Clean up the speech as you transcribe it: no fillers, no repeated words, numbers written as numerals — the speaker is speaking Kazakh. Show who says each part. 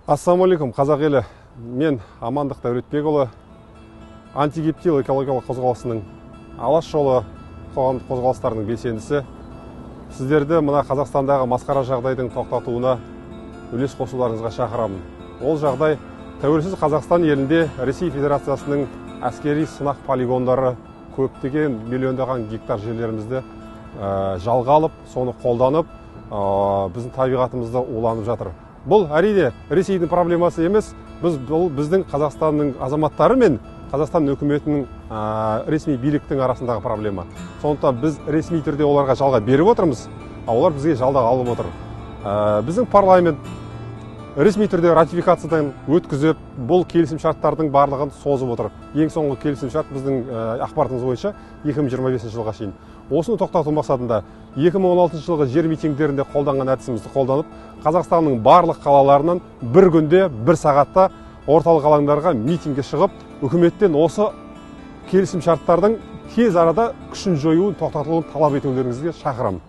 Speaker 1: Ассалаумағалейкум, қазақ елі. Мен Амандық Дәулетбекұлы, Антигептил экологиялық қозғалысының, Алаш жолы қоғамдық қозғалыстарының белсендісі. Сіздерді мына Қазақстандағы масқара жағдайдың тоқтатуына үлес қосуларыңызға шақырамын. Ол жағдай: тәуелсіз Қазақстан елінде Ресей Федерациясының әскери сынақ полигондары көптеген миллиондаған гектар жерлерімізді жалға алып, соны қолданып, біздің табиғатымызды уланып жатыр. Бұл, әрине, Ресейдің проблемасы емес, біз бұл біздің Қазақстанның азаматтары мен Қазақстан үкіметінің, ресми биліктің арасындағы проблема. Сондықтан біз ресми түрде оларға жалға беріп отырмыз, а олар бізге жалға алып отыр. Біздің парламент ресми түрде ратификациядан өткізіп, бұл келісім шарттардың барлығын созып отыр. Ең соңғы келісім шарт біздің ақпаратымыз бойынша 2025 жылға шейін. Осыны тоқтату мақсатында 2016 жылғы жер митингдерінде қолданған әдісімізді қолданып, Қазақстанның барлық қалаларынан бір күнде, бір сағатта орталық алаңдарға митингке шығып, үкіметтен осы келісім шарттардың тез арада күшін жоюын, тоқтатылуын талап етулеріңізге шақырамын.